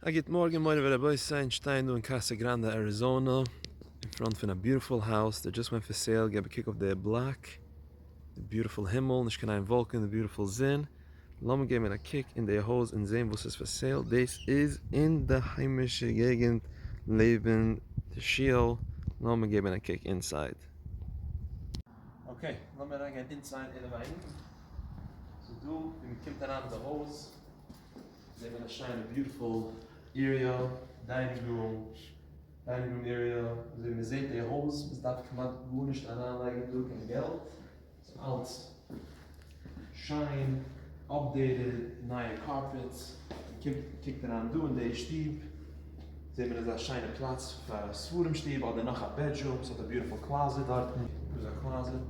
א גוט מארגן מורי ורבותי, אונז שטייען דא אין קאסא גראנדע אריזאנא, אין front פון א beautiful house that just went for sale, געב א קוק אויף די בלאק, די beautiful הימל, נישט קיין איין וואלקן, די beautiful זון, לאמיר געבן א קוק אין די הויז און זען וואס איז for sale, דאס איז אין די היימישע געגענט לעבן די שול, לאמיר געבן א קוק inside. Okay, לאמיר אריינגיין inside אינעווייניג, ס'איז דא ווי מ'קומט אריין אין די הויז. זעט מען א שיינע beautiful area, dining room, dining room area, אזוי ווי מען זעט די הויז, מען דארף כמעט גארנישט אריינלייגן דא קיין געלט, ס'איז אלץ שיין updated, נייע carpets, מען קומט קוקט אריין דא אין די שטוב, זעט מען אזא שיינע פלאץ פאר א ספרים שטוב אדער נאך א bedroom, ס'האט א beautiful closet דארטן, דא איז א closet,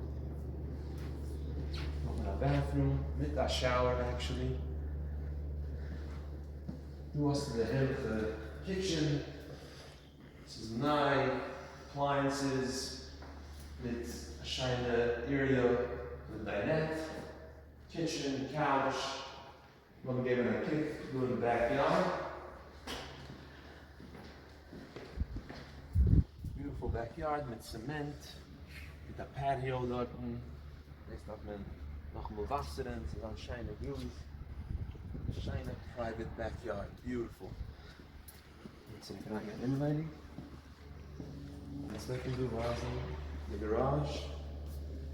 דא האט מען א bathroom מיט א shower actually, דא האסטו די הערליכע kitchen, ס'איז ניי, appliances, מיט א שיינע area מיט dinette, kitchen, couch. לאמיר געבן א קוק דא אין די back yard. Beautiful back yard מיט cement, מיט א patio דארטן, דאס דארף מען נאכאמאל וואסערען, ס'זאל זיין שיינע גראז, שיינע private back yard, beautiful. און צוריק אריינגיין אינעווייניג, און צוועק דא ווייזן די garage,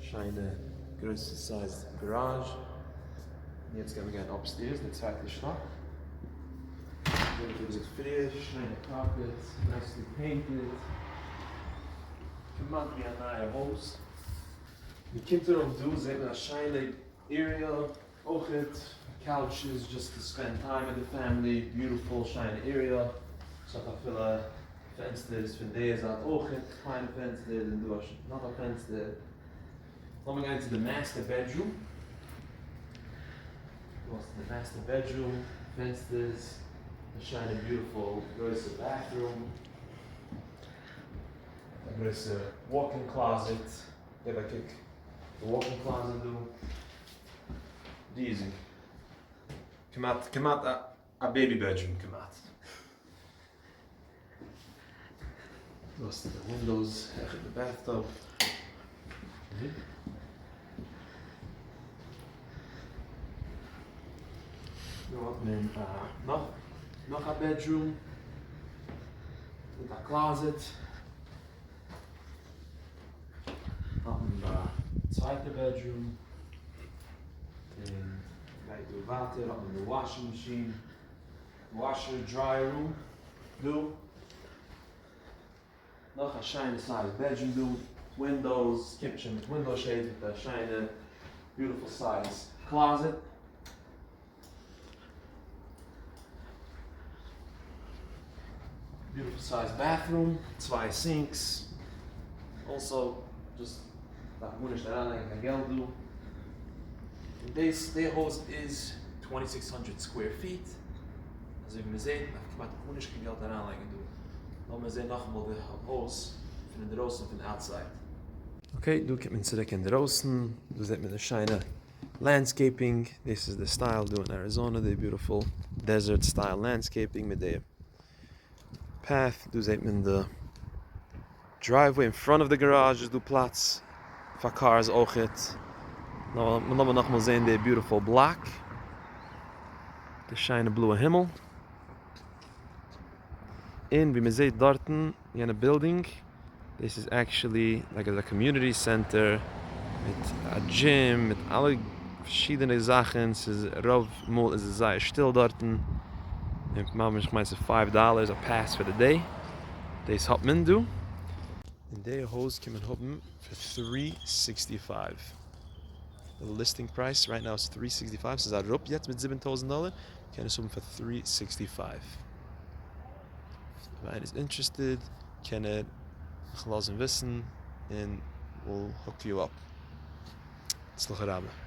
שיינע גרויסע size garage, און יעצט גיימיר גיין upstairs די צווייטע שטאק, ווי געזאגט פריער, שיינע carpet, nicely painted, כמעט ווי א נייע הויז, מען קומט ארויף דא זעט מען א שיינע area. אויכעט couches just to spend time מיט די family, beautiful שיינע area, ס'האט אפילו פענסטערס פון די זייט אויכעט, קליינע פענסטערס און דא נאך א פענסטער. לאמיר גיין צו די master bedroom, דא האסטו די master bedroom, פענסטערס, א שיינע beautiful גרויסע bathroom, א גרויסע walk-in closet, געב א קוק די walk-in closet דא. ריזיג. כמעט כמעט א baby bedroom כמעט. דא האסטו די windows העכער די bathtub. דא האט מען נאך נאך א bedroom מיט א closet. האט מען די צווייטע bedroom, און גייט דא ווייטער האט מען די washing machine, washer dryer room דא, נאך א שיינע size bedroom דא, windows, קומט שוין מיט window shades מיט א שיינע beautiful size closet. Beautiful size bathroom, צוויי sinks, also just דארף גארנישט אריינלייגן קיין געלט דא, און דאס די הויז איז 2600 square feet, אזוי ווי מען זעט דארף כמעט גארנישט קיין געלט אריינלייגן דא, לאמיר זען נאכאמאל די הויז פון אינדערויסן פון outside. Okay, דא קומט מען צוריק אינדערויסן, דא זעט מען די שיינע landscaping, דאס איז די style דא אין אריזאנע, די beautiful desert style landscaping מיט די path, דא זעט מען די driveway אין front of די garage איז דא פלאץ פאר cars אויכעט, לאמיר נאכאמאל זען די beautiful block, די שיינע בלויע הימל, און ווי מען זעט דארטן יענע בילדינג. דאס איז actually like אזא community center מיט א דזשים מיט אלע פארשידענע זאכן, ס'איז רוב מאל איז עס זייער שטיל דארטן, און ממש כ'מיין ס'איז five dollars א pass פאר די day, דאס האט מען דא. און די הויז קען מען האבן פאר three sixty five, די listing price right now איז three sixty five, ס'איז אראפ יעצט מיט 7000 דאלער, קען עס האבן פאר three sixty five. אויב איינער איז interested קען ער מיך לאזן וויסן און we'll hook you up. הצלחה רבה.